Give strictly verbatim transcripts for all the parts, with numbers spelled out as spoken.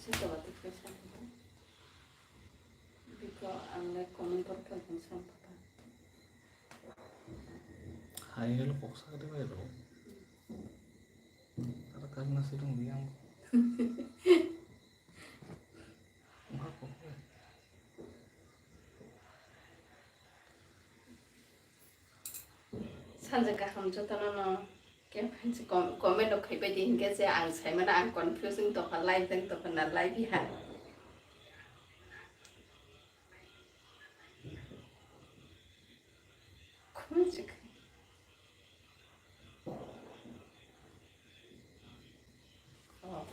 Sitwma twi kaisa. Biko ang lai comment borok khe bung sam pha. Hai helo kok sak de bai ro. Tara kagna sirung di ang. Wah kok. Sanja kaham jotono no. Khe phainsi com-, comment rok khaibai di hinkhe je ang saimano ang confusing tongkha, live jang tongkha na live ya. Khunjik. Oh,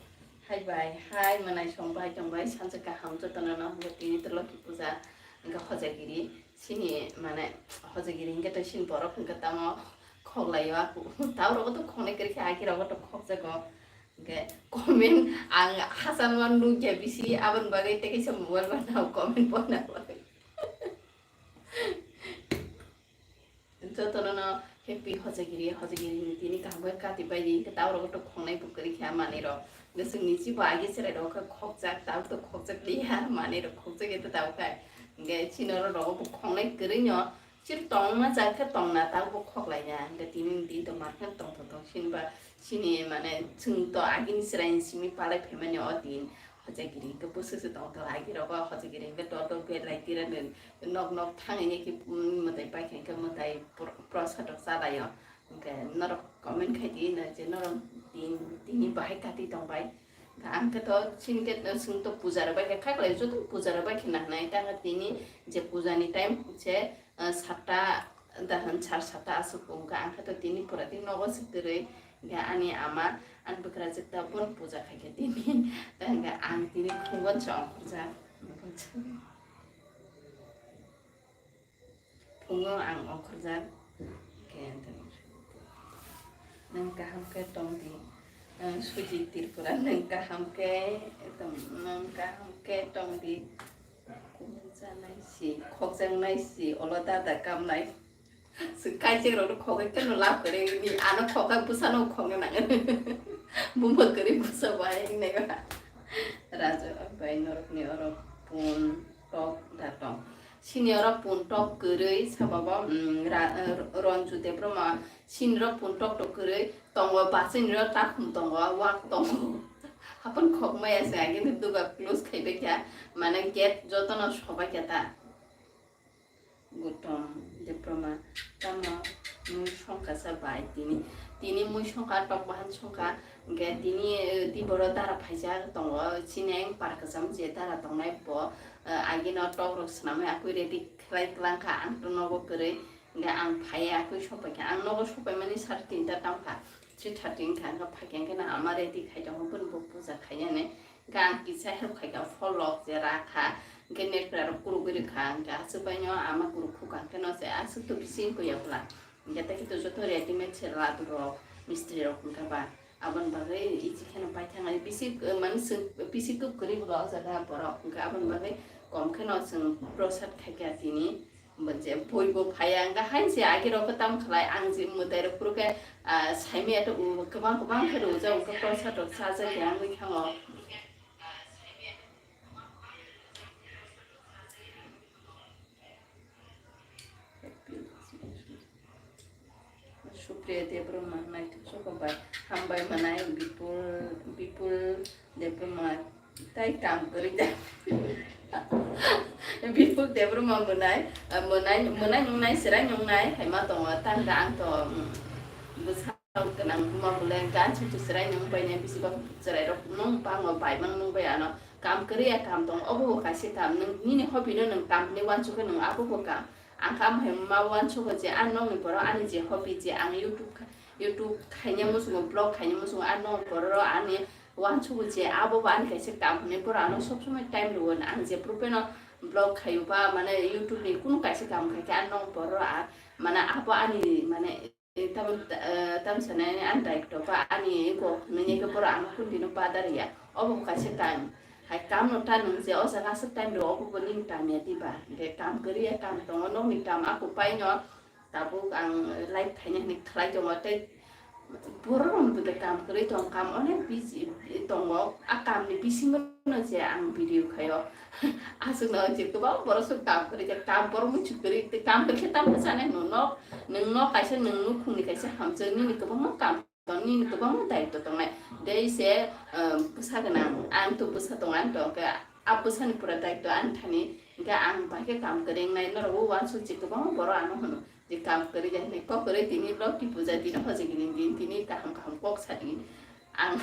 hai bai, hai manai song bai tong bai, sansa kaham jotono no hwnba tini to Loki puja, hwnba hojagiri, sini mane hojagiri hwnba to sini borok hwnba tamo khoklai o aku, tau rogo to khongnai kwrwi khe, agi rogo to khokjago, hwnba comment ang hachal ma nukya bisi, aboni bagwi tei kaisa mobile banao comment bona bagwi. Jotono no happy hojagiri, hojagiri ni tini kaham khe kati bai di, hwnkhe tau rogo to khongnai bo kwrwi kha manwi rok. Hwnkhe chwng ni chibo agi cherai rok khe khokjak, tau to khokjak liya, manwi rok khokjak khe to tau khai. Hwnkhe chini oro rogo bo khongnai kwrwi no, chir tongma jak khe tongna, tau bo khoklai ya. Hwnkhe tini ni din to mar khe tong tong tong sini ba, sini mane chwng to agini chwrai ni simi palai phaimani o din. Hojagiri hwnkhe bwswk se tong tong agi rogo, hojagiri hwnkhe to to belai tira ni. Nok nok thangwi ki, mm, mwtai paikha hwnkhe mwtai pro-, prosad rok chalaio. Hwnkhe norok comment khai di no je norok tin, tini bahai kati tong bai. Hwnkhe ang khe to chini khe swng to puja rok bai khe khaklai joto puja rok bai khe na hwnai. Tang khe tini je puja ni time se, ah, satta dahan sar satta aswk wngkha. Ang khe to tini pura tini nogo se kwrwi. Hwnkhe ani ama ani bwkrajwk ta bono puja khai khe tini. Hwnkhe ang tini khungo chong khurjak. Phungo ang ongkhorjak khe, nwng kaham khe tong di, eh, Sujit Tripura, nwng kaham khe tong, nwng kaham khe tong di. Kumu chanai si, khokjaknai si, olo dada kamnai. Swk kaijak rok no khogwi khe no lab kwrwi ni, ano khogwi bwsano khogna nango. Buma kwrwi bwsa bai hinwi ba. Raja bai norok ni oro pun tok da tong. Sini oro pun tok kwrwi sabo bo, mm, ra-, eh, Ranju Debbarma sini oro pun tok tok kwrwi tongo, bachini oro takhum tongo, wak tongo. Hapon khok maya se agini duga close khai bai kha, mane gate jotono sobai kha ta. Gutom Debbarma tamo mui songkha sa bai tini, tini mui songkha tok bahan songkha, hingke tini, eh, tiboro dara phaijak tongo, chini ayang par kwcham je dara tongnai bo, eh, agini o tok rok swnamwi akui ready khlai twlang kha, ang to nogo kwrwi, hingke ang phaiya akui sopai kha, ang nogo sopai mani sar tinta tang kha, three thirty wngkha, hingke phaikha hingke no ama ready khai tongo, bini bo puja khainani, hingke ang kisa help khaikha, pholok je rakha, hingke net pura rok kurugwi rwkha, hingke aswk baino ama kuruk khukha, hingke no se aswk to bising kuya bwla. Hingke tei khe to joto readymade se labu rok, mistri rok wngkha ba. Aboni bagwi easy kheno paithak nai. Bisi, eh, mani swng, bisi kuk kwrwi bo o jaga borok. Hingke aboni bagwi kom kheno chwng prosad khaikha tini. Bo je bui bo phaiya, hingke hain se agi rok khe tamo khlai, ang je mwtai rok phuru khe, ah, saimaya to u-, kwbang kwbang khe rwjak, hingke prosad rok chajak ya wngwi thango. Supriya Debbarma, naithok soko bai, hambai mwnai, Bipul, Bipul Debbarma, tai kam kwrwi da. Bipul Debbarma mwnai, mwnai, mwnai nungnai, chwrai nungnai, hai ma tongo, tang da ang to, mm, bwsa. Gwnang buma bole gan chuchu chwrai nung bai nai bisi ba chwrai rok nung bango bai mang nung bai ano kam kwrwi ya kam tong obo bo kaisa kam nung nini hobby no nung kam hinwi uansuk khe nung abo bo kam ang kha am hai ma uansuk khe je ang nokni borok ani je hobby je ang YouTube kha-, YouTube khaina muchungo vlog khaina muchungo ang nokni borok rok ani uansuk khe je abo bo ani kaisa kam hinwi borok ano sob somoi time rwo ang je phuru pheno vlog khaio ba mane YouTube ni kunu kaisa kam khai khe ang nokni borok rok mane abo ani mane Tamo, eh, tamo sanai ani daitw ba ani ego hinwi khe borok ano kundino badar ya. Obo bo kaisa time. Hai kam no ta nung je o jaga aswk time rw obo bo nini time ya diba. Hingke kam kwrwi ya kam tongo nokni kam ako paino tabuk ang live khaina hinwi khlai tongo tei borok rok ni bwdai kam kwrwi tong, kam onek busy tongo. A kam ni bisingo no je ang video khaio. Aswk no je kwbang borok swk kam kwrwi, je kam borok muichu kwrwi, tei kam kwrwi khe tamo chanai no nok, nwng nok kaisa, nwng nukhung ni kaisa hamjak, nini kwbangma kam tong, nini kwbangma daitw tongnai. Dei se, um, bwsa gwnang, ang to bwsa tong, ang tong khe a bwsa ni pura daitw ang thani, hwnkhe ang bai khe kam kwrwi wngnai, norok o uansuk je kwbangma borok ano hwno. Je kam kwrwi ya hinwi kok kwrwi tini Lokhi puja tini hojagini din tini kaham kaham kok sadi. Ang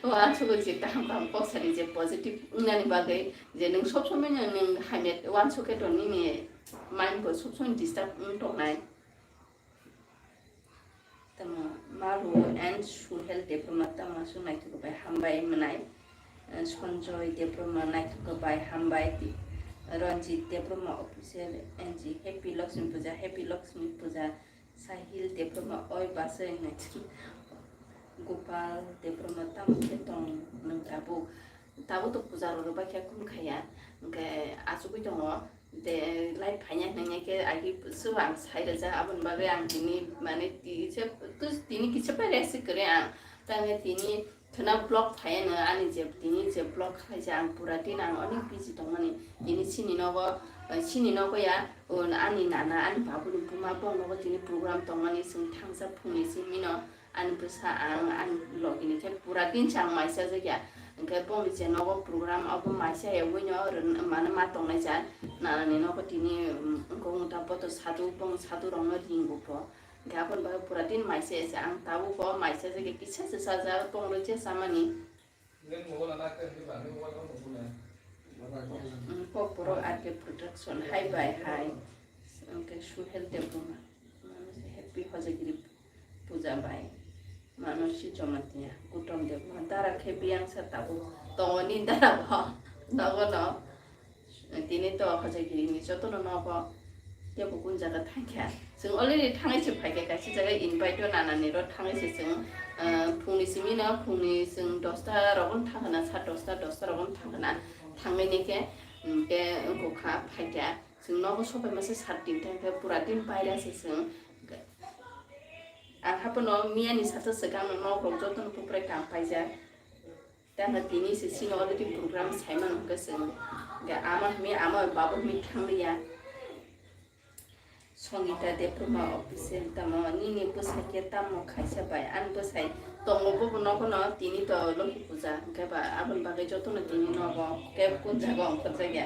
uansukgo je kaham kaham kok sadi je positive wngnani bagwi je nwng sob somoi no nwng hamya uansuk khe to nini mind bo sob somoi disturb wng tongnai. Tamo Maru and Suhel Debbarma tamo aswk naithok bai hambai mwnai. Eh, Sanjoy Debbarma naithok bai hambai. Ranjit Debbarma official N G happy Lakshmi puja, happy Lakshmi puja. Sahil Debbarma oi basai naithok. Gopal Debbarma tamo khe tong nwng tabuk. Tabuk to puja rok rwbai khe kunu khaiya. Hwnkhe achugwi tongo. De live phaina hinwi khe agi swk ang sai rwjak, aboni bagwi ang tini mane ti-, se-, tus-, tini kisa pai rest kwrwi ang. Tangwi tini khwna vlog phaiyano ani je tini je vlog khlaijak ang pura din ang onek busy tongmani. Tini chini nogo, eh, chini nogo ya, o ani nana, ani babuni buma bong nogo tini program tongmani, chwng thangsa phungni simi no. Ani bwsa ang, ani logi ni khe pura din chang mai chajakya. Hwnkhe bongni je nogo program abo mai chaya ui no rwng mane ma tongnai ja. Nanani nogo tini, um, wngkok wngta boto sadu, bong sadu rok no ringo bo. Hwnkhe aboni bagwi pura din mai chaya se ang tabuk bo mai chajakya kisa se chaja bong rw je chamani. Kokborok R K Production, hai bai hai. Hwnkhe Suhel Debbarma. Happy Hojagiri puja bai. Manosi Jamatia, Gautam Debbarma. Dara khe biyang sa tabuk. Tongo ni dara bo. Nogo no. Tini to Hojagiri ni joto no nogo. Tebo kun jaga thangkha. Chwng already thangwi se phaikha, kaisa jaga invite o nanani ro thangwi se chwng, ah, phungni simi no, phungni chwng dosta rogon thangkhana, sa dosta, dosta rogon thangkhana, thangwi ni khe, um, khe wngkha phaikha. Chwng nogo sopai masa sat din thangkha, pura din paira se chwng. Ang hapono miyani sata swkang nok rok joto no puprai kam paijak. Tamo tini se sino already program saimano hwnkhe chwng. Hwnkhe ama hwnwi ama babo hwnwi thangliya. Songita Debbarma official tamo nini bwsai khe tamo khaisa bai ani bwsai tongo bobo nogono tini to Lokhi puja hwnkhe ba aboni bagwi jotono tini nogo kebo kun jaga ongkhorjakya.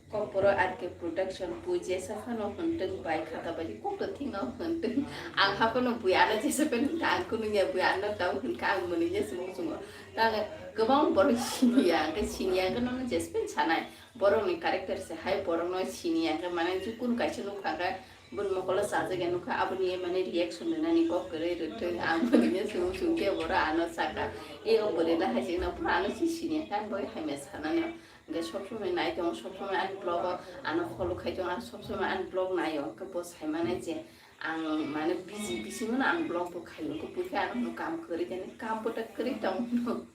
Kokborok R K Production, bui jesa phano hwntwng bai khata bai kok to thwngno hwntwng. Ang haphano bui ano jesa phano hwnkha, ang kunu ya bui ano tamo hwnkha, ang mwnwi ya sumung sungo. Tang kwbang borok siniya, hwnkhe siniya hwnkhe nono jesa phano sanai. Borokni character se hai borokno siniya hwnkhe mane jukun kaisa nukha hwnkhe bun mokolo chajak ya nukha, aboni mane reaction rwnani kok kwrwi rwthwng, ang mwnwi ya sumung sung khe borok ano saka. E o bwrwi lahai se wngna phano ano si siniya hwnkhe ang bai hamya sanani. Hwnkhe sob somoi nai tongo, sob somoi ani vlog o ano follow khai tongo, ang sob somoi ani vlog naio, hwnkhe bo sai mano je ang mane busy, busy mano ang vlog bo khaio, hwnkhe bo khe ano hwno kam kwrwi, jani kam bo ta kwrwi tong hwno.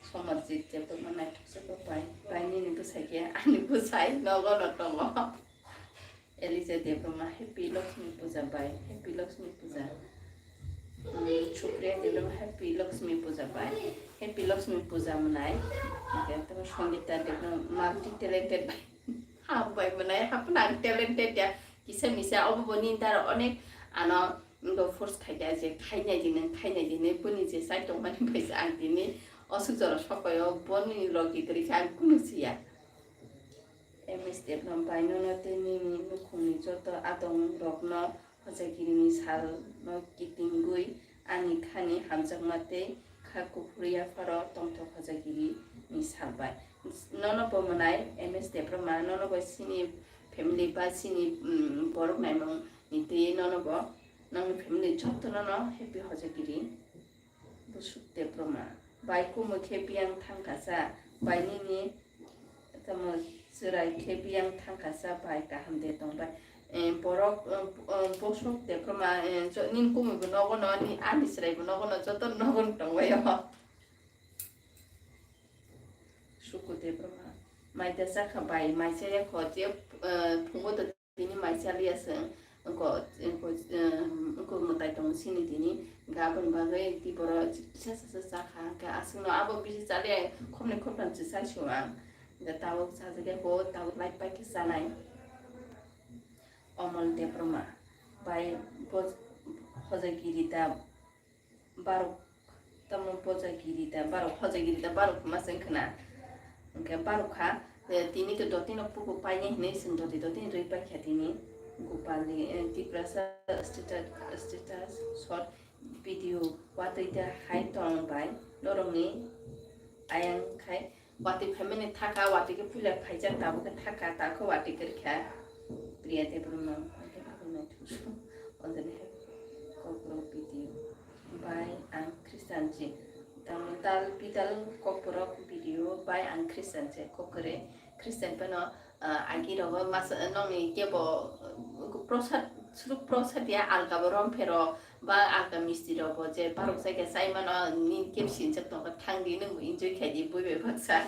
Somarjit Debbarma naithok se bo pai, pai nini bwsai khe ani bwsai nogo no tongo. Elija Debbarma, Happy Lakshmi Puja bai, Happy Lakshmi Puja. Mm, Supriya Debbarma, Happy Lakshmi Puja bai, Happy Lakshmi Puja mwnai. Hwnkhe tamo Songita Debbarma, multi talented bai. Hambai mwnai, haphano ang talented ya. Kisa misa, obo bo nini dara onek ano, wngkha force khaikha je khainai di nwng, khainai di nwng, boni je chai tongmani bai se ang tini osuk jora sokoyo, boni logi kwrwi khe ang kunu siya. M S Debbarma bai nono tei nini nukhungni joto adongrokno Hojagirini salno kitingwi ani khani hamjakma tei kha kuphur yapharo tongthok Hojagirini sal bai. Nono bo mwnai M S Debbarma, nono bo chini family ba chini, mm, borok naimung ni twi nono bo, nongni family jotono no happy Hojagiri. Busuk Debbarma. Bai kumui khe biyang thangkasa, bai nini tamo chwrai khe biyang thangkasa, bai kaham de tong bai. Eh, borok, eh, eh, Busuk Debbarma, eh, jo-, nini kumui bo nogo no, ani, ani chwrai bo nogo no, joto nogo no tong bai o. Suku Debbarma. Mai da chakha bai, mai chaya kho je, eh, phungo da tini mai chaliya chwng, wngko, wngko, wngko mwtai tongo chini tini, hwnkhe aboni bagwi tei borok kisa sa sa chakha, hwnkhe aswkno abo bisi chaliya khopnwi khoptham se chai sio ang, hwnkhe tabuk chajakya bo tabuk light paikhe chanai. Omol Debbarma bai bo hojagiri da barok, tamo bojagiri da barok, hojagiri da barok ma chwng khna. Hwnkhe barok kha, eh, tini to dotino puku painai hinwi chwng doti dotini rwi paikha tini. Gopalni, eh, Tiprasa status, status short video watwi da hai tong bai norokni ayang khai. Watwi phaimani thaka, watwi khe puila phaijak, tabuk khe thaka, takhe watwi kwrwikha. Priya Debbarma, Anjali Debbarma, Anjali hai kokborok video bai ang Christian se. Tamo tal pital kokborok video bai ang Christian se. Kok kwrwi Christian phano, ah, agi rogo mas, nokni kebo, ah, prosad, suruk prosad ya alga bo rom phero. Ba alka misti rok bo je barok jaga chai mano, nini kebo sinijak tongo, thang di, nwng bo enjoy khai di, bui bai baksa.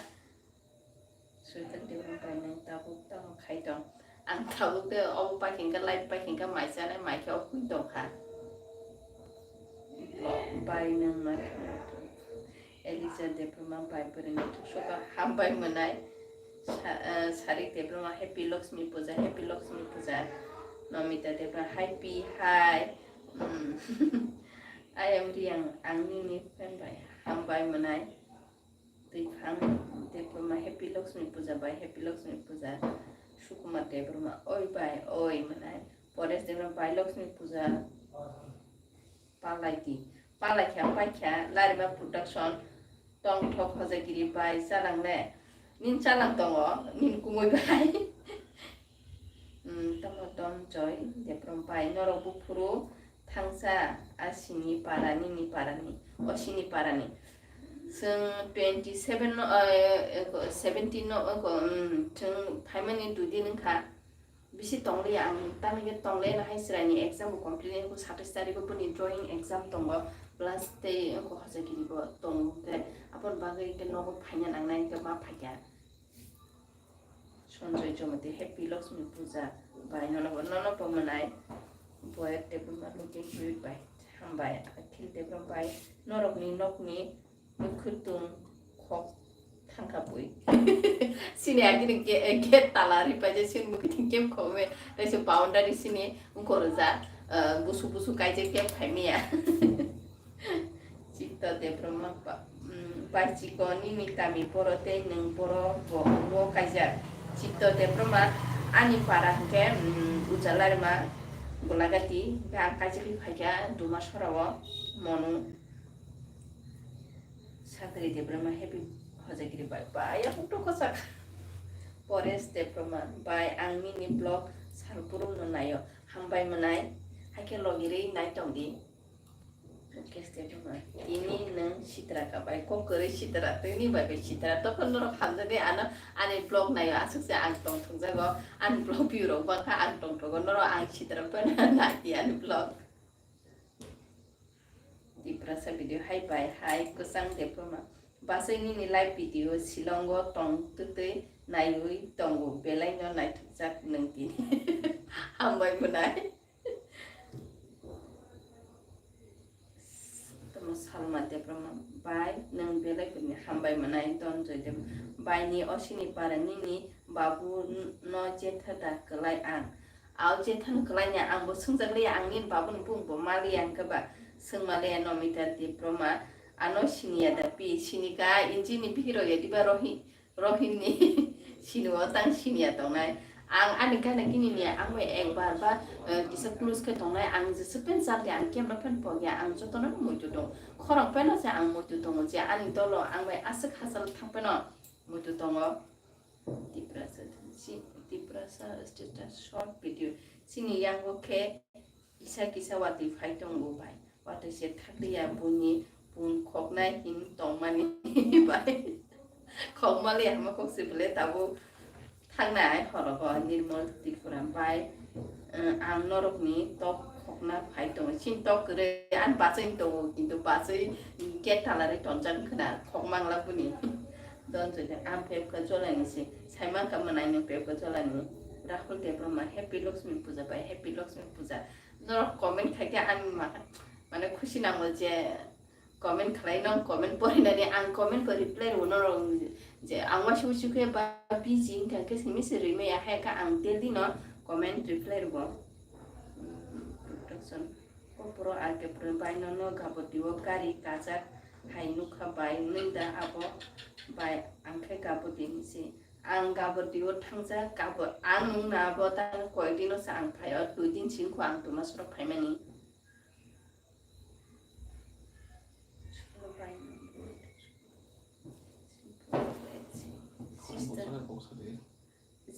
Sweater Debbarma bai nwng tabuk tamo khai tong. Ang tabuk de obo paikha hwnkhe, live paikha hwnkhe mai chanai, mai khe obo kung tong kha. Bai nwng ma thang. Elija Debbarma bai bwrwini thuksoka hambai mwnai. Sa-, eh, Sarik Debbarma happy Lakshmi puja, happy Lakshmi puja. Nomita Debbarma happy hi. Hmm. I am Riang, ang nini friend bai hambai mwnai. Twiphang Debbarma happy Lakshmi puja bai, happy Lakshmi puja. Sukumar Debbarma oi bai oi mwnai. Paresh Debbarma bai Lakshmi puja. Palai di. Palai kha, pai kha, Larima Production, tongthok hojagiri bai chalang le. Nin chalang tongo, nin kumui bai. Hmm, tamo Donjoy Debbarma bai, norok buphuru thangsa, asini para, nini parani, osini parani. Chwng twenty seven no, eh, eh, seventeen no, eh, hmm, chwng phaimani dui din wngkha. Bisi tongliya ang, tamni hwnkhe tongliya no hai chwraini exam bo complete wngkha, satais tarikh o boni drawing exam tongo, plus tei wngkha hojagiri bo tongo, hwnkhe aboni bagwi hwnkhe nogo phaina nangnai, hwnkhe ma phaikha. Sanjoy Jamatia happy Lakshmi puja bai, nono bo, nono bo mwnai. Boyar Debbarma looking good bai, hambai. Akhil Debbarma bai, norokni nokni Mwkhwtwng khok thangkha bui. Sini agini ge-, gate tala ripaijak, sini mwkhwtwng khe khok me, tei se boundary sini wngkha rijak, eh, busu busu kaijak khe phaimaya. Chikto Debbarma ba-, mm, bai chikon nini kami boro tei nwng boro bo, bo kaijak. Chikto Debbarma ani para hwnkhe, mm, Ujalarima Golagati, hwnkhe ang kaijak khe phaikha Dumasora o Monu. Sakri Debbarma happy hojagiri bai. Bai, ya, photo kosak. Paresh Debbarma bai, ang nini vlog salbrum no naio. Hambai mwnai. Haikhe logirwi nai tong di. Mukesh Debbarma. Tini nwng sitra ka bai. Kok kwrwi sitra. Tini bai bai sitra. Tokon norok hamjani ano ani vlog naio. Aswk se ang tong thungjago. Ani vlog view rok bangkha ang tong thogo. Norok ang sitra phano nai di ani vlog. Tiprasa video hai bai hai kwchang Debbarma. Bachai nini live video Shillong o tong twtwi naiwi tongo, belai no naithokjak nwng tini. Hambai mwnai. Tamo Salma Debbarma bai nwng belai kwrwini hambai mwnai Donjoy Deb bai ni osini para nini babu no jetha da kwlai ang. Ao je thani kwlaini ang bo swngjak liya, ang nini babuni bung bo ma liya, hwnkhe ba swng ma liya, Nomita Debbarma ano siniya da pi? Sinika injini bihiro ya diba rohi, rohini sini o tang siniya tongnai. Ang ani gana gini ni ang bai ekbar ba, eh, kisa close khe tongnai, ang jesa pen chap ya, ang camera pen pok ya, ang jotono muitu tong. Khorang peno se ang muitu tongo je ani dolo ang bai aswk hachal thang peno muitu tongo. Tiprasa, si-, Tiprasa status short video. Sini yango khe kisa kisa watwi phai tongo bai. Watwi se thakliya buini bung khoknai hin tongmani bai. Khokmali hama kok se bwle tabuk thangnai horogo Nirmal Tripura bai. Eh, ang norokni tok khokna phai tongo. Chini tok kwrwi, ani bachai tongo, kintu bachai gate tala rwi tonjak khna, khok mangla buni. Don jodi ang pep kha jolani se, sai mankha mwnai nwng pep kha jolani. Rahul Debbarma, Happy Lakshmi Puja bai, Happy Lakshmi Puja. Norok comment khaikhe ang ma-, mane khusi nango je comment khlai nong, comment porinani ang comment bo reply rwo norok je ang waisi waisi khe ba busy wngkha khe simi se rwi maya hai khe ang daily no comment reply rwo. Hmm, protection. Kopro ake pro bai nono gabotio gari kajak hai nukha bai nung da abo bai ang khe gaboti hinsi. Ang gabotio thangjak, gabo-, ang nung na abo ta koyek dino sa ang phaio, dui din sing kho ang tuma sorok phaimani. Sister.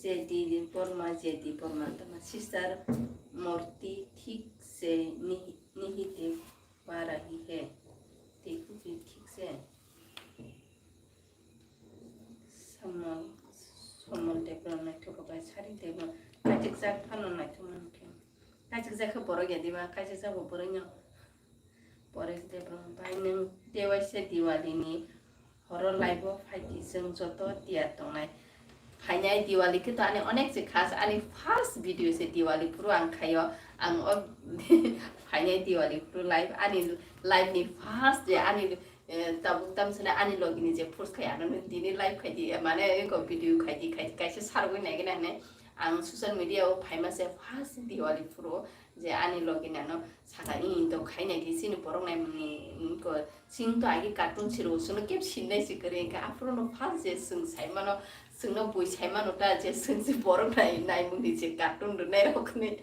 J D Borma, J D Borma, tama sister morti thik se nihi, nihi de ba rahi hai. Dekho bhi thik se. Samol, Somol Debra naithok bai Sari Debra. Kaichik jak phano naithok mankhe. Kaichik jak khe borok ya diba, kaichik jak bo borok no. Paresh Debbarma bai nwng tewaisa Diwali ni horo live o phaidi, chwng joto tiyar tongnai. Phainai Diwali khe to ani onek se khas, ani first video se Diwali phuru ang khaio. Ang o phainai Diwali phuru live, ani live ni first je ani, eh, tabuk tamsani ani logi ni je post khai ano nwng tini live khaidi, mane eko video khaidi, khai-, kaisa sarwi nai gana hwnwi ang social media o phaima se first Diwali phuru je ani logi nano saka, "Ih, to khaina di, chini borok naimani, ih, ko, chwng to agi cartoon siro, chwngno keb sinai si kwrwi," hwnkhe aphuru no phal je chwng sai mano, chwngno bui sai mano ta je chwng se borok nai, naimung ni je cartoon rwnai rok ni.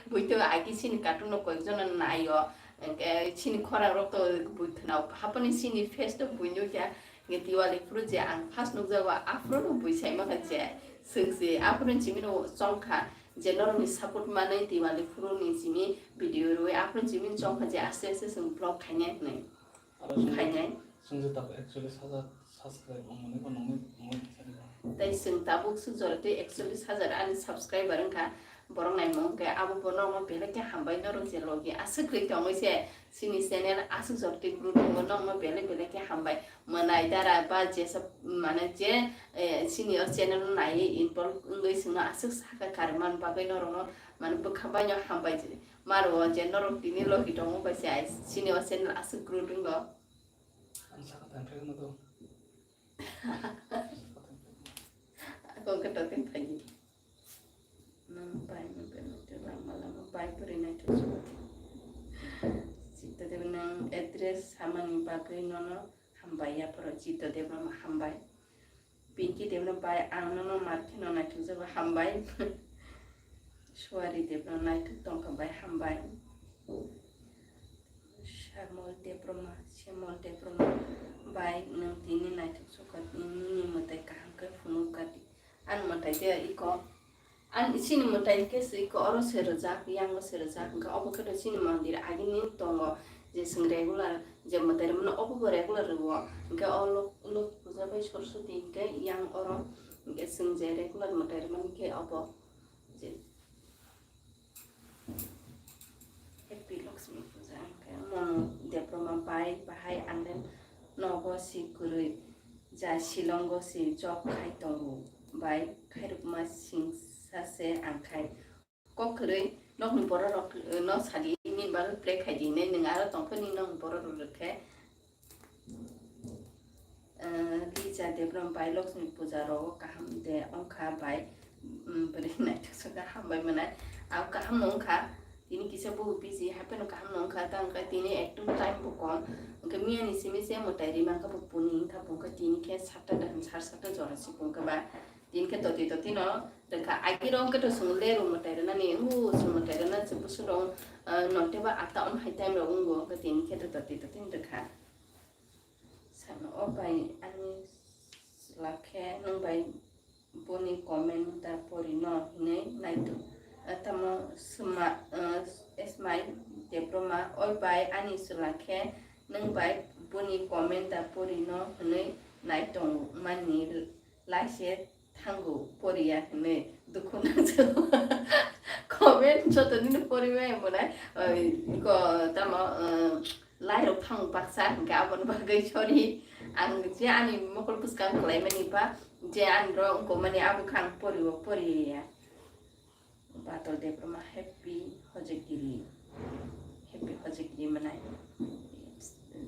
Bui to agi chini cartoon no koyek jona naio, hwnkhe chini khorang rok to bui khwnao, haponi chini face to bui nukya, hwnkhe Diwali phuru je ang first nukjago, aphuru no bui sai mankha je chwng se, aphuru chimino chongkha. Je norokni support manwi Diwali phuru ni simi video rwui aphuru simi chongkha je aste aste chwng vlog khainai hwnwi. Aro chwng, khainai. Chwng je tabuk ekchollis hajar subscribe wngmani bo nungwi, nungwi kisa diba. Tei chwng tabuk swk jora tei ekchollis hajar ani subscriber wngkha, borok naimung hwnkhe abo bo norokno belai khe hambai, norok je logi aswk kwrwi tongwi se chini channel aswk jora tei grow tongo, norokno belai belai khe hambai. Mwnai dara ba jesa mane je, eh, chini o channel no naiwi involve wngwi chwngno aswk sakha karwi man bagwi norokno mane bwkha baino hambai maro je norok tini logi tongo bai se ai chini o channel aswk grow tongo. Ang sakha tang phai no do. Ako khe to tin phai. Nang bai no belai khe lama lama bai kwrwi naithok se. Chita de nang address samani bagwi nono hambai, yaphoro Chita Debbarma hambai. Pinky Debbarma bai, ang nono mar kheno naithok jago, hambai. Suari Debbarma naithok tongkha bai, hambai. Sharmol Debbarma, Sharmol Debbarma bai, nwng tini naithok sokha, nini mwtai kaham khe phunuk kha di. Ani mwtai de iko, ani chini mwtai khe se iko oro se rwjak, yango se rwjak, hwnkhe obo khe to chini mondir agini tongo, je chwng regular je mwtai rwmano obo bo regular rwo, hwnkhe o lok, lok puja bai Saraswati hwnkhe yang oro, hwnkhe chwng je regular mwtai rwmani khe obo je. Happy Lakshmi Puja hwnkhe Monu Debbarma bai bahai ang nogo si kwrwi ja Shillongo si job khai tongo bai khairokma singsa se ang khai. Kok kwrwi nokni borok rok no sadi nini bagwi play khai di hinwi nwng aro tongkhe nini nokni borok rok rwkhe. Eh, Lisa Debbarma bai Lakshmi Puja rogo kaham de wngkha bai, mm, bwrwi naithok saka hambai mwnai. Ang kaham no wngkha, tini kisa bubo busy, hapheno kaham no wngkha, ta wngkha tini ekdom time bo kom. Wngkha miya ni simi se mwtai ri mankha bo puni wngkha, bo wngkha tini khe satta da, sar satta jora si bo wngkha ba. Tini khe toti toti no rwkha. Agi rok wngkhe to chwng le rwng mwtai rwnani, ngu chwng mwtai rwna chwng bwswk rok, eh, note ba atta on hai time rok wngo, wngkha tini khe to toti toti no rwkha. Sano, o bai ani chwla khe nwng bai boni comment da pori no hinwi naitu. Tamo sma, eh, Smile Debbarma, oi bai ani chwla khe nwng bai boni comment da pori no hinwi nai tong mani lai se thango poriya hinwi dukhu nangjago. Comment joto nini poribai mwnai, oi, iko tamo, eh, lai rok thang baksa hwnkhe aboni bagwi sorry. Ang je ani mokol bwskang kwlaimani ba je ani rok wngkokmani abo khe ang poribo poriya. Bator Debbarma happy hojagiri. Happy hojagiri manai.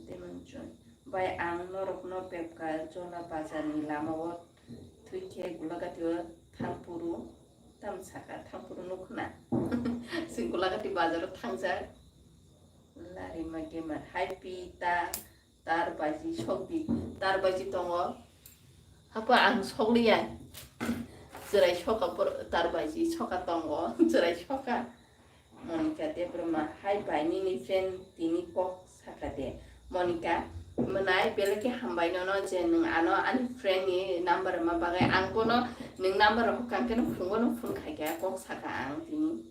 Demon joy. Bai ang norokno pepka jola bazarni lamao thwikhe gulagatio thangphuru tam saka thangphuru nukhna. Sing gulagati bazaro thangjak. Larima gamer. Happy ta Tar baji sokdi, tar baji tongo. Hapo ang sokliya. Chwrai soka por-, tar baji soka tongo. Chwrai soka. Monika Debbarma, hai bai nini friend tini kok saka de. Monika, mwnai belai khe hambai nono je nwng ano ani friend ni number rwma bagwi ang bono nwng number rok hokang khe no phungo no phone khaikha kok saka ang tini.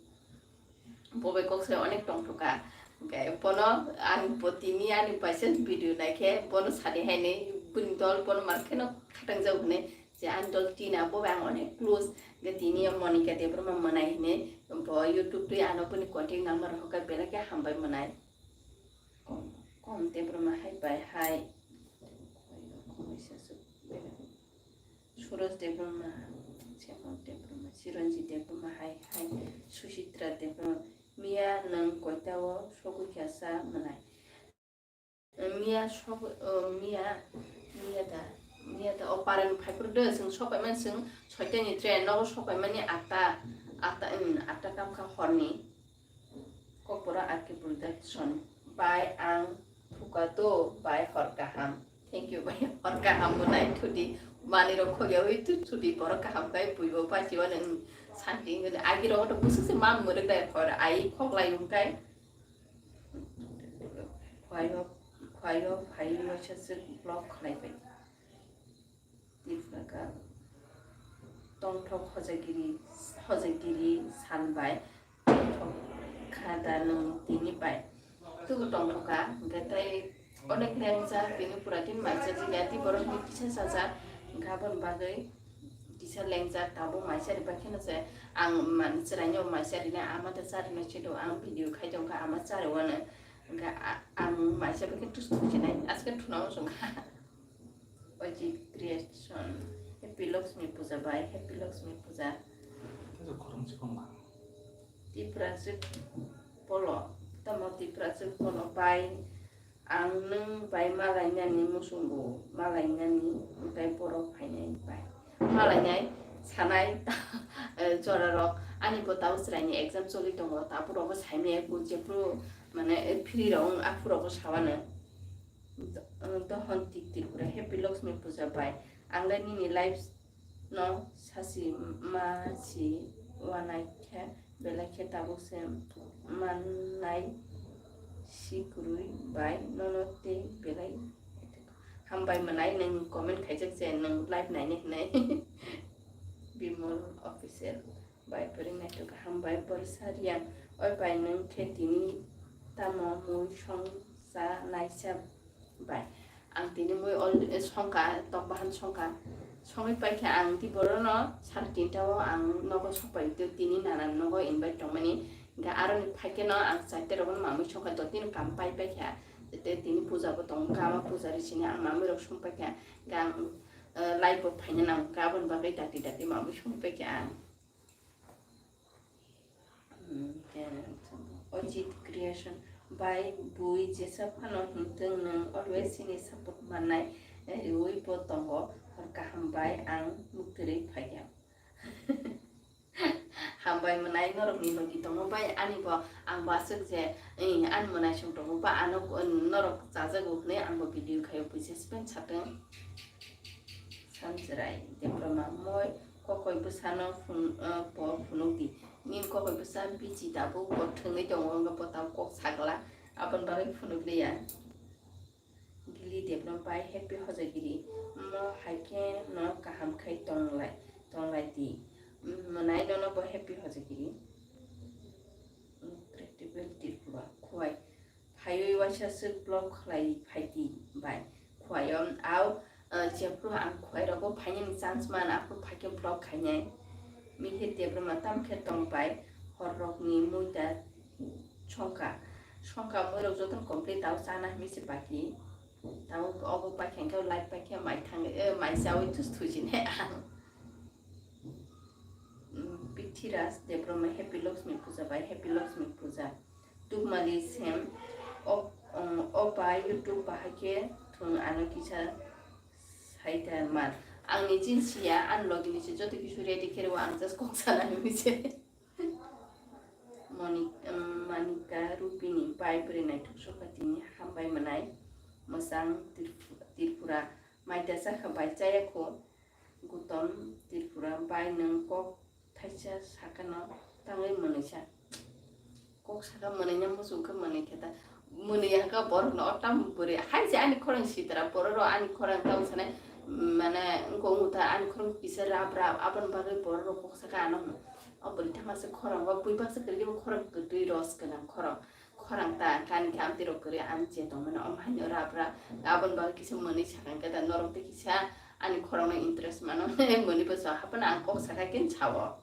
Bo bai kok sai onek tongthokha. Hwnkhe bono ang bo tini ani paisa video naikhe bono sadi hainwi bini dol bono mar kheno khatangjak hwnwi je ani dol Tina bo bai ang onek close. Hwnkhe tini o Monika Debbarma mwnai hwnwi bo YouTube twi ano bini contact number hokha belai khe hambai mwnai. Kom, kom Debbarma hai bai hai. Suraj Debbarma, Chemon Debbarma, Chiranjit Debbarma, hai, hai, Suchitra Debbarma, miya nwng koita o sogwi kha sa mwnai? Miya sogwi, o, miya, miya da, miya da, o paren phaiphuru de, chwng sokpaimani chwng soitani train, nogo sokpaimani atta, atta, em, atta kamkha horni. Kokborok R K Production bai ang thuka to bai hor kaham. Thank you bai hor kaham bo nai thudi. Mani rok khogya wi tu thudi borok kaham kai bui bo pachi o nang santi ngani agi rok to busuk se mam muruk dai hor ai khok lai ung kai. Khwai o, khwai o phai o sa se block khlai bai. Tipraka tongthok hojagiri, hojagiri san bai tongthok kha da nwng tini bai tugu tongthok kha, hwnkhe tei onek lengjak tini pura tin mai chajak ya, tei borok ni kisa chajak, hwnkhe aboni bagwi kisa lengjak tabuk mai chari bai kheno se ang mani chwraino mai charinai ama ta charinai chido ang video khai tongkha ama chari wano, hwnkhe a-, ang mai chabai khe tus tus khe nai aske thuna uansukha. Ojit Creation. Happy Lakshmi Puja bai, Happy Lakshmi Puja. Tei khorang chikon ma. Tipraswk polo, tamo Tipraswk polo bai, ang nwng bai malainani muchungo, malainani tei borok phainai bai. Malainai sanai, eh, jorarok, ani bo tabo chwraini exam choli tongo, taburogo saimaya kung jephru, mane, eh, free rok wng, aphurogo sawano. Do-, dohon tik Tripura, Happy Lakshmi Puja bai. Ang le nini live no sasi ma si wanai khe belai khe tabuk se mannai si kwrwi bai nono tei belai hambai mwnai nwng comment khaijak je nwng live naini hwnwi. Bimol Official. Bai pwrwng naithok kaham bai borsa riyang. Oi bai nwng khe tini tamo mui song cha naisa bai? Ang tini mui al-, songkha, tok bahan songkha. Songwi paikha ang tei borokno sar tinta o ang nogo sokpai twi tini nanan nogo invite tongmani. Hwnkhe aroni phaikhe no ang charta rogo mamui songkha, dotino kam pai paikha. Tei tini puja bo tongo, kama puja ri sini ang mamui rok song paikha. Hwnkhe ang, eh, live bo phaina nango, aboni bagwi dati dati mamui song paikha ang. Hmm, Ojit Creation bai bui jesa phano himtwng nwng always chini support mannai riwi bo tongo, hor kaham bai ang muktwrwi phaikha. Hambai mwnai norokni logi tongo bai ani bo ang bo aswk je, eh, ani mwnai song tongo ba ano, eh, norok chajago hwnwi ang bo video khaio buises pen satwng. Sanchwrai Debbarma moi kokoi bwsano phun-, eh, bo phunukdi. Nini kokoi bwsa bichi tabuk bo thwngwi tongo, wngkha bo tabuk kok sagla, aboni bagwi phunukliya. Gili Debbarma bai happy hojagiri, mo hai khe no kaham khai tonglai, tonglai di. Mwnai nono bo happy hojagiri. Incredible Tripura, Khwai. Phaiwi waisa swk block khlai phaidi bai. Khwai o, au, eh, jephru ang Khwai rogo phainani chance man, aphuru phaikhe block khainai. Mihir Debbarma tamo khe tong bai, hor rokni muida songkha. Songkha mui rok jotono complete, tao chana hinwi se baki. Tao obo paikha hwnkhe live paikha mai thang, eh, mai chawi thus thusinai ang. Mm, Prithviraj Debbarma, Happy Lakshmi Puja bai, Happy Lakshmi Puja. Tukmali Sem, o, um, o bai YouTube bahai khe thung ano kisa saita man. Ang ni chin siya, ang logi ni se joto kisu ready khe rw ang just kok sana hinwi se. Moni-, um, Manika Rupini, bai bwrwi naithok sokha tini hambai mwnai. Mwsang Tirp-, Tripura, maita chakha bai chaya kho. Gutom Tripura, bai nwng kok thaisa sakano tangwi mwnwisa. Kok saka mwnwina muchung khe mwnwi khe ta. Mwnwi haka borok no o tam bwrwi. Hai se ani khorang sitra borok rok ani khorang tamo sanai, mane wngkha wngkha ta ani khorang kisa rap rap aboni bagwi borok rok kok saka ano hwno. O bwrwi tamo se khorang o bui baksa kwrwi khe bo khorang kwtwi ros gwnang khorang. Khorang ta kani khe amtwi rok kwrwi ani je tongmani om haino rap rap. Aboni bagwi kisa mwnwi sakang khe ta norok tei kisa ani khorang no interest mano. Mwnwi bo so haphano ang kok saka khe sao.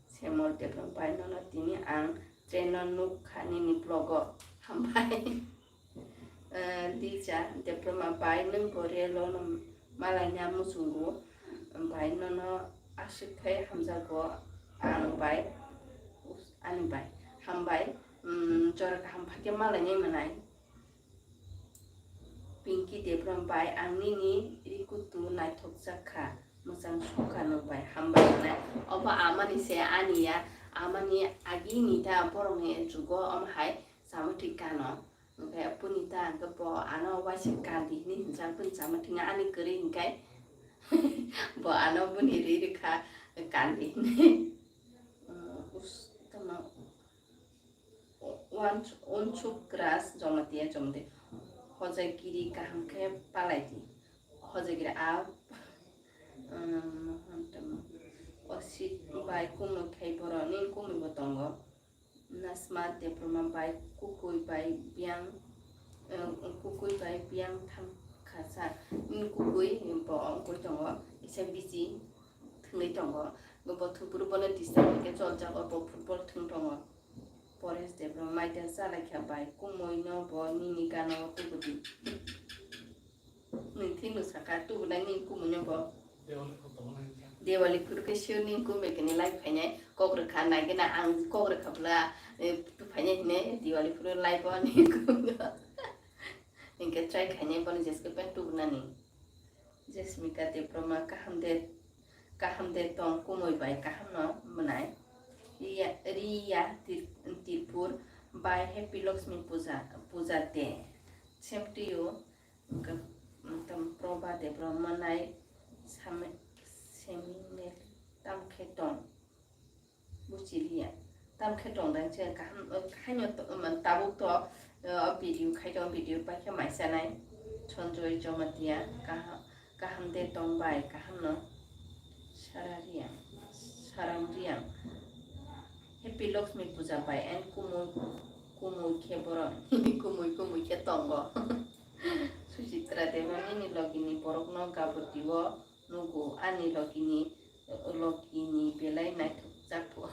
Semol Debbarma bai nono tini ang train no nuk kha nini vlog o. Hambai. Eh, Lisa Debbarma bai nwng bo relo no malaina muchungo bai nono aswk khai hamjago ang bai us-, ani bai. Hambai, mm, jora kaham phakhe malainai mwnai. Pinky Debbarma bai ang nini rikutu naithokjak kha, mwchang sokha nwng bai hambai hwnai. Obo amani se ani ya, amani agini ta borokni jugo omo hai chamathwi kano. Hwnkhe Punita hwnkhe bo ano waisa kandi hinwi hwnjak bini chamathwino ani kwrwi hwnkhe bo ano bini ri rwkha kandi hinwi. Us-, tamo. Uansuk Gras Jamatia Jamatia. Hojagiri kaham khe palai di. Hojagiri a, um, Osit bai kumui khai borok ni kumui bo tongo. Nasma Debbarma bai kukui bai biyang, um, kukui bai biyang thang kha sa. Ni kukui bo ongkoi tongo. Kisa bisi thwngwi tongo. Bo thwngphuru bono disturb khe chol jago, bo football thwng tongo. Paresh Debbarma, maida chalaikha bai, kumui no bo nini gana o tubudi. Nwng thik no saka, tubunai nini kumui no bo. Dewali photo bo nai kha. Dewali phuru khe sure nini kumui khe ni live khainai, kok rwkha nai gana ang kok rwkha bwla, eh, tu phainai hine Dewali phuru live o nini kumui no. Hinkhe try khainai bono jeske pen tubunani. Jesmika Debbarma, kaham de, kaham de tong kumui bai kaham no mwnai. Riya, Riya Tir-, Tirpur bai Happy Lakshmi Puja, Puja Day. Same to you. Hwnkhe, um, tam Proba Debbarma nai same-, seminal tam khe tong. Buchiliya. Tam khe tong dang che kaham, haino to, man tabuk to, o video khai tong, video pai khe mai chanai. Sanjoy Jamatia, kaham, kaham de tong bai, kaham no. Sara Riang, Sarang Riang. Happy Lakshmi Puja bai and kumui, kumui khe borok, kumui, kumui khe tongo. Suchitra Debbarma nini logini borokno gaboti o nugo, ani logini, logini belai naithok jak bo.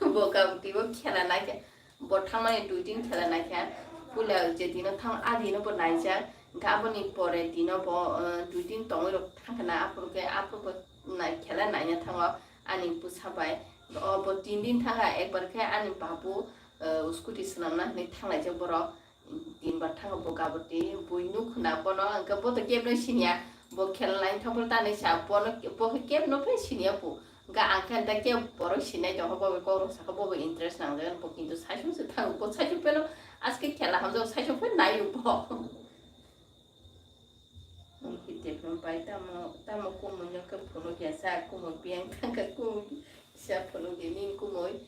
Bo gaboti o khela naikha, bo thangmani dui din khela naikha, puila je dino thang a dino bo naijak, hwnkhe aboni pore dino bo, eh, dui din tongwi rok thangkha na, aphuru khe aphuru bo nai-, khela naina thango ani bwsa bai. O bo tin din thangkha, ekbar khe ani babu, eh, scooty swnamna hinwi thanglaijak borok. Tin bar thango bo gaboti, bui nuk khna bono, hwnkhe bo to kebno siniya, bo khela nai thangphuru tanwi sa, bono, bo khe kebno phai siniya bo. Hwnkhe ang khe da keb borok sinai tongkha, bo bai kokrok sakha, bo bai interest nangjak, bo kintu saichung se thango, bo saichung pheno aske khela hamjak, saichung pheno naio bo. Hwnkhe develop bai tamo, tamo kumui no khe phunuk ya sa, kumui biyang thangkha, kumui kisa phunuk ya nini kumui.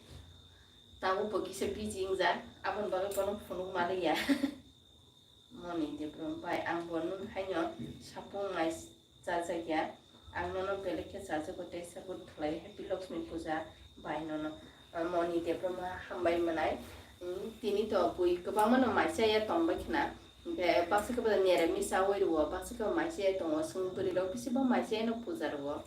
Tabuk bo kisa busy wngjak, aboni bagwi bono phunuk maliya. Moni Debbarma bai, ang bo nwng haino sapung mai chajakya, ang nono belai khe chajago tei support khlai, Happy Lakshmi Puja bai nono. Ah, Moni Debbarma hambai mwnai, mm, tini to bui kwbangma no mai chaya tongbai khna, hwnkhe baksa khe bo nera misa oi rwo, baksa khe bo mai chaya tongo, chwng bwrwi rok bisi bo mai chaya no puja rwo.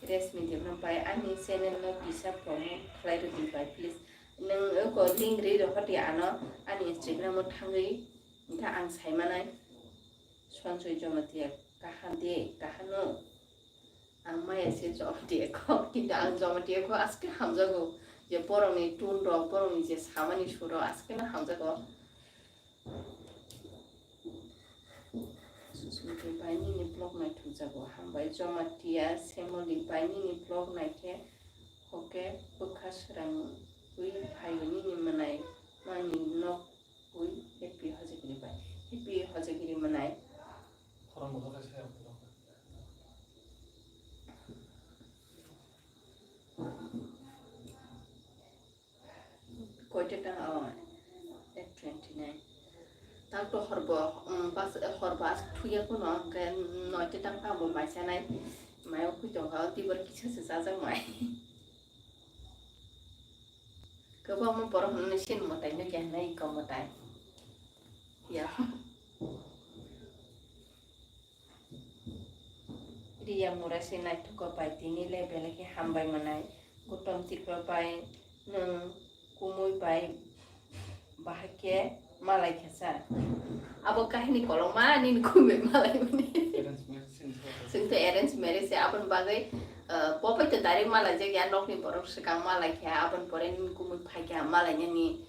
Resmi Debbarma bai ani channel no kisa promote khlai rwdi bai please. Nwng eko link ri rohor di ano ani Instagram o thangwi, hwnkhe ang sai manai. Sanjoy Jamatia, kaham de, kaham no? Ang maya se Jamatia kho, kintu ang Jamatia kho aske hamjago, je borokni tune rok, borokni je samani sur rok aske no hamjago. Susmiti bai nini vlog naithokjago, hambai Jamatia Semoli bai nini vlog naikhe, hoke bwkha srangwi phaio nini mwnai mani nok. Ui, happy hojagiri bai. Happy hojagiri mwnai. Koita tang o, eight twenty nine. Tang to horbo, um, bas, horbo as thuya kuno, hwnkhe noita tang tang bo maisanai. Mayo khuitongkha, tibor kisa se chajak mai. Kwbangma borok hwnwi sin mwtai nukya hwnwi iko mwtai. Ya. Riya Murasi naithuko bai tini le belai khe hambai mwnai. Gutom Tripura bai nwng kumui bai bahai khe malai khe sa. Abo kahini kolokma nini kumui malai mani. Chwng to arrange marriage se aboni bagwi, uh, popai to direct malai jak ya, nokni borok swkang malai khe aboni pore nini kumui phai khe malai nani.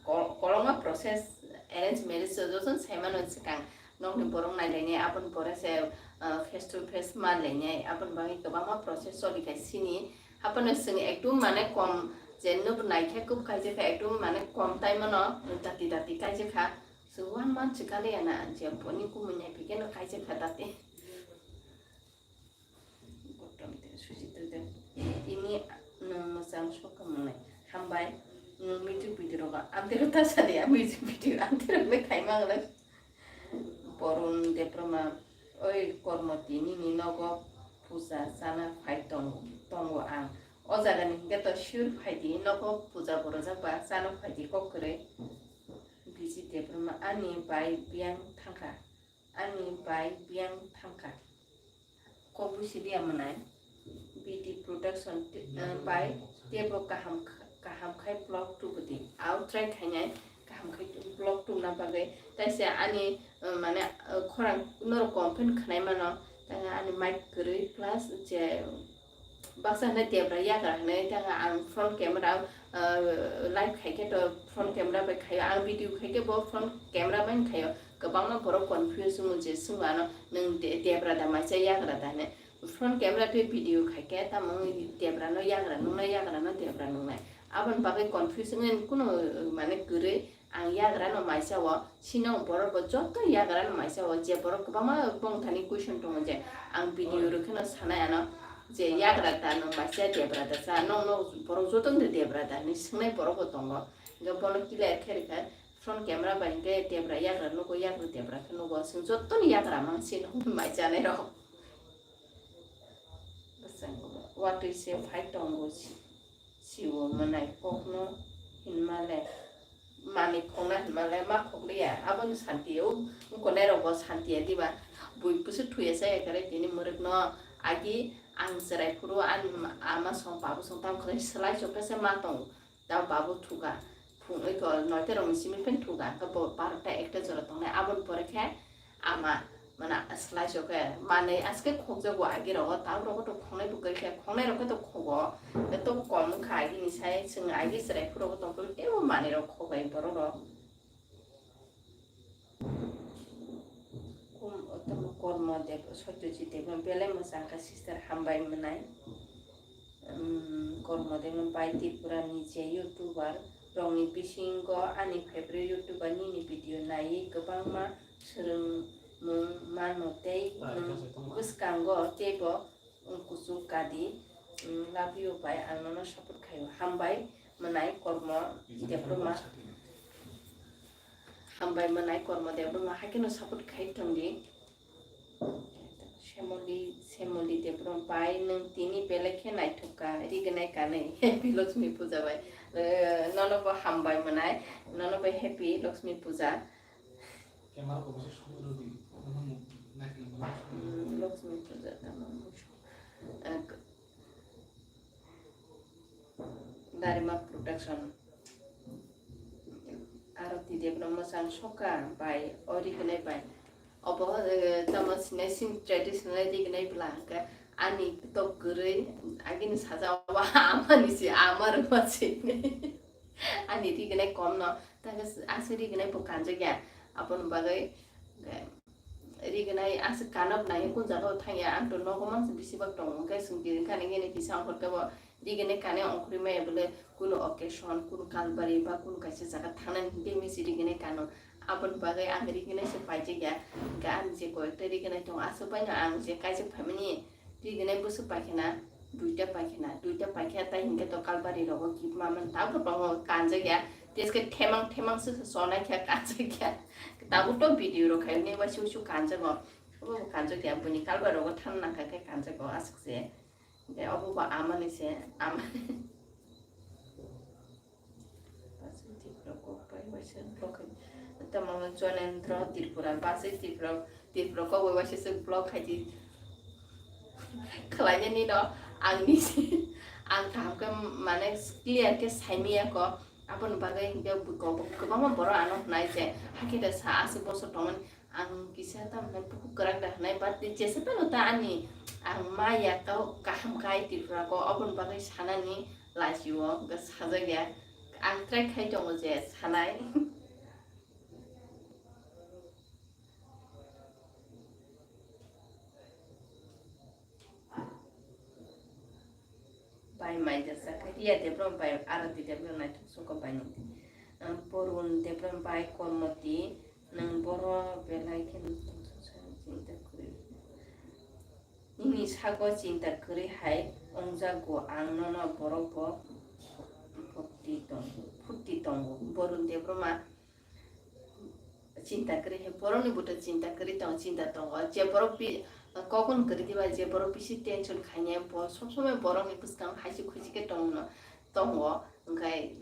Ko-, kolokma process arrange marriage se jotono sai mano swkang nokni borok nai lainai aboni pore se, uh, face to face ma lainai aboni bagwi kwbangma process choli kha sini. Haphano chwng ekdum mane kom je nuk nai khe kub kaijak kha ekdum mane kom tai mano dati dati kaijak kha. Chwng one month se kaliya na je boni kumui nai phikhe no kaijak kha dati. Gottom te susi te te. Tini nwng mwchang sokha mwnai. Hambai. Nwng music video rogo. Amtero ta sadi a music video. Amtero me khai mang le. Borun Debroma. Oi kormo tini ni nogo puja chana phai tong, tongo ang. O jaga ni hingke to sure phai di nogo puja borojak ba chana phai di kok kwrwi. Bisi Debroma ani bai biyang thangkha. Ani bai biyang thangkha. Kok buisi dia mwnai. B D Production ti-, eh, bai tebo kaham kh-, kaham khai vlog tubudi. Au try khainai kaham khai vlog tubna bagwi. Taisa ani, eh, mane, eh, khorang norok complain khnai mano. Tanga ani mic kwrwi plus je baksa hwnwi debra yagra hwnwi tanga ang front camera, ah, live khai khe to front camera bai khaio, ang video khai khe bo front camera bai khaio. Kwbangma borok confuse wngo je swngo ano nwng de-, debra da maisa yagra da hwnwi. Front camera twi video khai khe tamo wngwi debra no yagra nungnai, yagra no debra nungnai. Aboni bagwi confuse wngwi kunu, uh, mane kwrwi. Ang yagra no maisa o, sino borok bo joto yagra no maisa o, je borok kwbangma bongthani question tongo je ang video rwkhe no sanai ano je yagra da no maisa debra da sa, no, no borok joto no debra da hinwi swngnai borok bo tongo. Hingke bono clear khe rwkha, front camera bai hingke debra yagra nugo, yagra debra khe nugo, chwng joto ni yagra mang sino maisa nai rok. Bwskango watwi se phai tongo si-, siwo mwnai kokno hinmale, manwi khokna hinmale ma khokliya, abono santi o, wngkhonairokbo santiya diba, bui bwswk thuya chaya khe tini mwrwkno agi ang chwrai phuru ani ama song babu song tamo khlai swlai chokhe se ma tongo. Tamo babu thuka. Phung oi ko noita rokni simi pen thuka. Hwnkhe bo barota ekta jora tongnai. Aboni pore khe ama, mana, slai so khe manwi aske khokjago agi rogo. Tamo rogo to khongnai bo kwrwi khe, khongnai rok khe to khogo. Eto kom wngkha agi ni sai, chwng agi chwrai phuru rok tong phuru teibo manwi rok khobai borok rok. Kum-, tamo Kormo Deb-, Satyajit Debbarma belai mwchang kha sister, hambai mwnai. Um, Kormo Debbarma bai Tripura ni je YouTuber rokni bisingo ani favorite YouTuber nini video naiwi kwbangma swrwngmung mano tei nwng bwskango teibo wng kuchuk kadi, mm, love you bai ang nono support khaio. Hambai mwnai Kormo Debbarma. Hambai mwnai Kormo Debbarma, haikhe no support khai tongdi. Semoli, Semoli Debbarma bai nwng tini belai khe naithok kha, rignai kanwi. Happy Lakshmi Puja bai. Eh, nono bo hambai mwnai, nono bo happy Lakshmi Puja. Camera ko bwswk sumui rw di, nono naikhe. Mm, Lakshmi Puja tamo. Eh, Darima Production. Arati Debbarma mwchang sokha bai o rignai bai. Obo, eh, tamo sinai sin traditional rignai bwla hwnkhe ani tok kwrwi, agini sajao amani se, ama rwma se. Ani rignai kom no, ta khe aswk rignai bo kanjak ya. Aboni bagwi, eh, rignai aswk kanok nai kun jaga o thang ya, ang to nogo mang bisi bak tongo, hwnkhe swng tini kani gini kisa ongkhor khe bo rignai kani ongkhorwi maya bole kunu occasion, kunu kalbari ba kunu kaisa jaga thangnani hwnkhe misi rignai kano. Aboni bagwi ang rignai se paijak ya, hwnkhe ang je koi ekta rignai tongo, aswk bai no ang je kaijak phaimani. Rignai bwswk paikhana, duita paikhana, duita paikha tai hinkhe to kalbari rogo kibma man tabuk tongo kanjak ya. Teske themang themang se sonai khe kanjak ya. Tabuk to video rok khai ne waisi waisi kanjago. Obo bo kanjak ya, buini kalbari rogo than nangkha khe kanjago aswk se. Hinkhe obo bo amani se, amani. Basai Tripura kok bai waisa vlog khai. Tamo Jonendra Tripura, Basai Tripura, Tripura kok bai waisa se vlog khai di. Khlai nani no, ang ni se, ang kaham khe mane clear khe sai maya ko. Aboni bagwi hinkhe bo kwbangma borok ano hwnai je, hakhe da sa aswk bosor tongmani. Ang kisa tamo hwnai bukhuk kwrak da hwnai, but jesa phano ta ani ang ma ya kau kaham kai Tripura ko, oboni bagwi sanani lachi o, hwnkhe sajak ya. Ang try khai tongo je sanai. Bai mai jasa khe Riya Debra bai Arati Debra naithok soko bai ni. Ang Porun Debra bai Kormoti, nang boro belai khe nini sago chinta kwrwi hai wngjago, ang nono borok bo phurti tongo, phurti tongo. Porun Debra ma Chinta kwrwi hai borokni buto chinta kwrwi tongo, chinta tongo. Je borok bi-, kokon kwrwi diba, je borok bisi tension khainai, bo sob somoi borokni bwskango haisi khusi khe tongno, tongo. Hwnkhe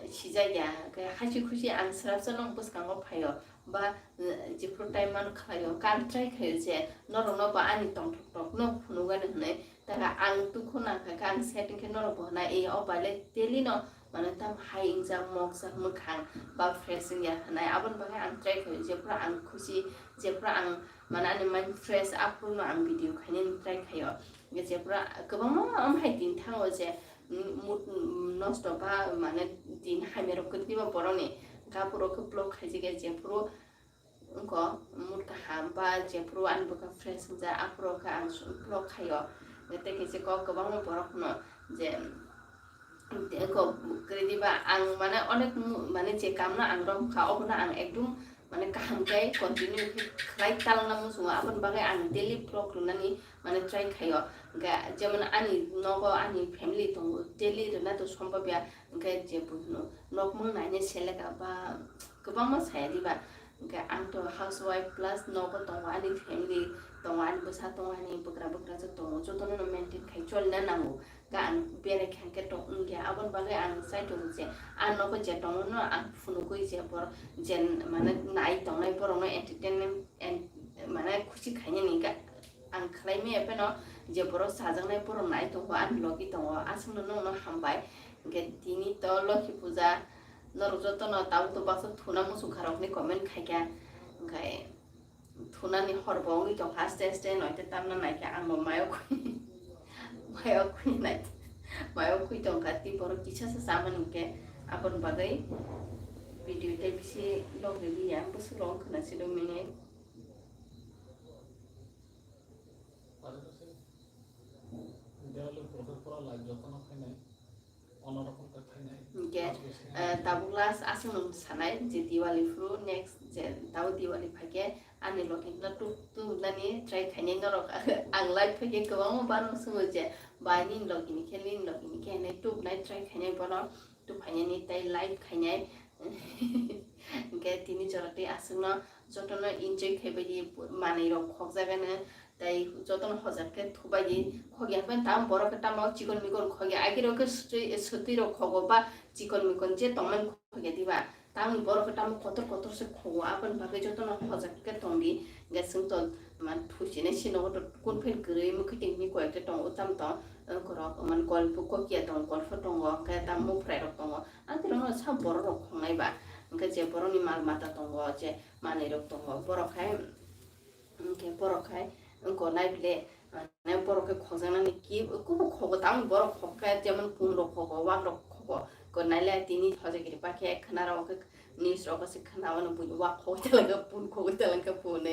sijak ya, hwnkhe haisi khusi ang swrapsa nw bwskango phaio. Ba, eh, jephru time mano khlaio, hwnkhe ang try khaio je norokno bo ani tongthok tokno phunukgani hwnwi. Taka ang dukhu nangkha khe ang setting khe norok bo hwnna, e, o bai le daily no, mane, tam hai wngjak, mokjak mwkhang ba fresh wngya hwnwi. Aboni bagwi ang try khaio, jephru ang khusi, jephru ang, mane, ani mind fresh, aphuru no ang video khainani try khaio. Hwnkhe jephru kwbangma, omo hai din thango je, mm, mood, mm, nosto ba, mane, din hamya rok kwrwi twibo borokni, aphuru khe vlog khaijak ya, jephru wngkha mood kaham ba jephru ani bwkha fresh wngjak, aphuru khe ang vlog khaio. Tei khe se kok kwbangma borok phano je, tei kok kwrwi diba ang, mane, onek mu-, mane, je kamno ang romkha, obono ang ekdum, mane, kaham khe continue khe khlai talna muchungo. Aboni bagwi ang daily vlog rwnani, mane, try khaio. Hwnkhe jemon ani nogo ani family tongo, daily rwna to sombab ya. Hwnkhe je buino nokmung naina seleka ba kwbangma saya diba. Hwnkhe ang to housewife plus nogo tongo, ani family tongo, ani bwsa tongo, ani bwkra bwkrajwk tongo, jotono no maintain khai cholina nango. Hwnkhe ang berai kha hwnkhe tong wngya, aboni bagwi ang chai tongo je ang nogo je tongo no ang phunugwi je borok je mane nai tongnai borokno entertainment and mane khusi khainani hwnkhe ang khlai maya phano je borok chajaknai borok nai tongo, ani logi tongo, aswkno nokno hambai. Hwnkhe tini to Lokhi puja, norok jotono tabuk to baksa thuna muchungkha rokni comment khaikha, hwnkhe thunani hor bo wngwi tongkha, aste aste noite tamna naikhe ang bo mayo khwi, mayo khwi nai, mayo khwi tongkha, tei borok kisa sa chamani hwnkhe aboni bagwi video tei bisi log rwliya, bwswk rok wngkha na silo minute. Hwnkhe, eh, tabuk last aswk nung sanai je Diwali phuru next je tabuk Diwali phaikhe ani logi no tuk tuk nani try khainai norok. Ang live phaikhe kwbangma banok swngo je bai nini logi ni khe nini logi ni khe hinwi tuk nai try khainai bono tuk phainani tei live khainai. Hwnkhe tini jora tei aswkno jotono enjoy khaibaidi manwi rok khokjagano. Tei jotono hojak khe thubai khogya, hwnkhe tamo borok khe tamo chikon mikon khogya, agirok khe swtwi, swtwi rok khogo ba chikon mikon je tongmani khogya diba, tamoni borok khe tamo kotor kotor se khogo, aboni bagwi jotono hojak khe tongdi. Hwnkhe chwng to man thusinai se nogo to kun phen kwrwi mwkhwtwng hinwi koi ekta tongo, tamo tong, wngkhorok man golpo kokiya tongo, golpo tongo, hwnkhe tamo muphrai rok tongo, ang tei rokno sa borok rok khongnai ba, hwnkhe je borokni mal mata tongo, je manwi rok tongo, borok hai. Hwnkhe borok hai wngkha nai bile, Mane borok khe khokjaknani ki, kubo khogo, tamo borok khok khe, jemon pun rok khogo, wak rok khogo, ko naile tini hojagiri pakhe khna rok khe, news rok se khna mano buini wak khogoi talangkha pun, khogoi talangkha pun,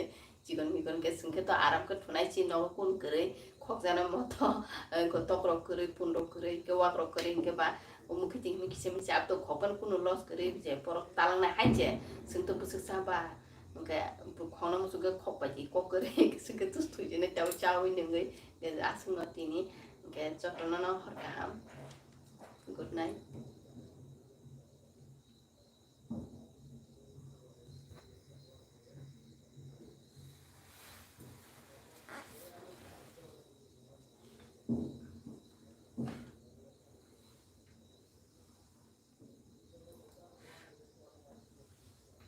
chikon mikon khe swngkhe to aram khe thunai chi nogo kun kwrwi khokjana moto, ko tok rok kwrwi, pun rok kwrwi, ke wak rok kwrwi, hinkhe ba o mukhe tini kisa misa abto khokpan kunu loss kwrwi je borok talangnai hai je swngto bwswk sa ba. Hwnkhe bo khokna muchungkhe khok bai di kok kwrwi swngkhe tus thwijini tei chaui nungwi aswkno tini hwnkhe jotono no hor kaham. Good night.